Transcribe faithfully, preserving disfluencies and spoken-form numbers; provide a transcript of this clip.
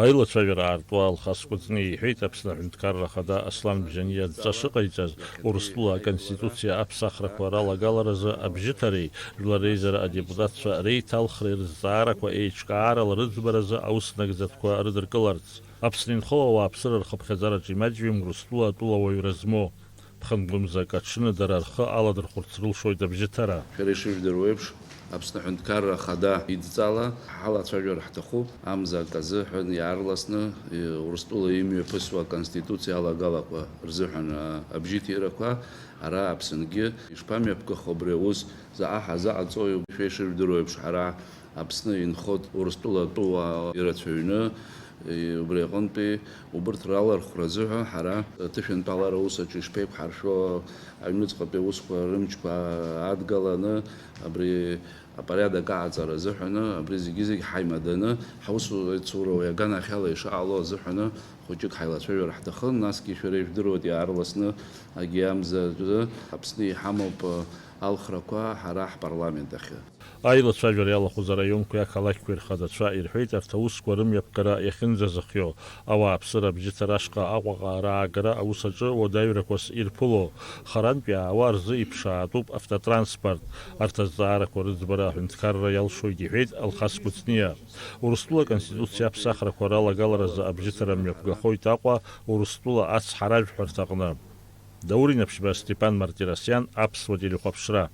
Аилацәажәара аартуа Алхас Кәыҵниа иҳәеит, Аԥсны Аҳәынҭқарра Ахада Аслан Бжьаниа адҵа шыҟаиҵаз, Урыстәыла Аконституциа аԥсахрақәа ралагаларазы абжьыҭареи жәлар реизара адепутатцәа реиҭалхреи рызҵаарақәа еиҿкаарала рыӡбаразы аус нагӡатәқәа рыдыркыларц. Аԥсны инхо ауааԥсыра рхыԥхьаӡараҿы имаҷҩым Урыстәыла атәылауаҩра змоу. Ԥхынгәымзак аҽны дара рхы аладырхәырц рылшоит абжьыҭара. Шәара ишыжәдыруа еиԥш, Аԥсны Аҳәынҭқарра Ахада идҵала ҳалацәажәар ҳҭахуп, амза акы азыҳәан иаарласны, е, Урыстәыла имҩаԥысуа Аконституциа алагалақәа рзыҳәан, а, абжьыҭирақәа ара Аԥсынгьы ишԥамҩаԥгахо абри аус заҟа ҳазаҟаҵои? Шәа ишыжәдыруа еиԥш, ҳара Аԥсны инхоит Урыстәыла атәыуаа ирацәаҩны, е, убри аҟынтәи убырҭ ралархәра азыҳәа ҳара аҭышәынтәалара аус аҿы ишԥеиқәҳаршәо, аҩныҵҟатәи аусқәа рымчқәа адгаланы, абри апорядок аҟаҵара азыҳәаны, абри зегьы-зегь ҳаимаданы, ҳаусура уи аганахьала ишаҟало азыҳәаны хәыҷык ҳаилацәажәар ҳҭахын, насгьы шәара ижәдыруеит иаарласны агьи амза азы Аԥсны иҳамоуп алхрақәа ҳара ҳпарламент ахь. Аилацәажәара иалахәыз араионқәеи ақалақьқәеи рхадацәа ирҳәеит, арҭ аусқәа рымҩаԥгара иахьынӡазыхиоу, ауааԥсыра абжьыҭара ашҟа Аҟәаҟа раагара аус аҿы уадаҩрақәас ирԥыло, харантә иаауа рзы иԥшаатәуп автотранспорт. Арҭ азҵаарақәа рыӡбара аҳәынҭқарра иалшоит, иҳәеит Алхас Кәыҵниа. Урыстәыла Аконституциа аԥсахрақәа ралагаларазы абжьыҭара мҩаԥгахоит Аҟәа Урыстәыла ацҳаражәҳәарҭаҟны. Даур Инаԥшьба, Степан Мартиросиан, Аԥсуа телехәаԥшра.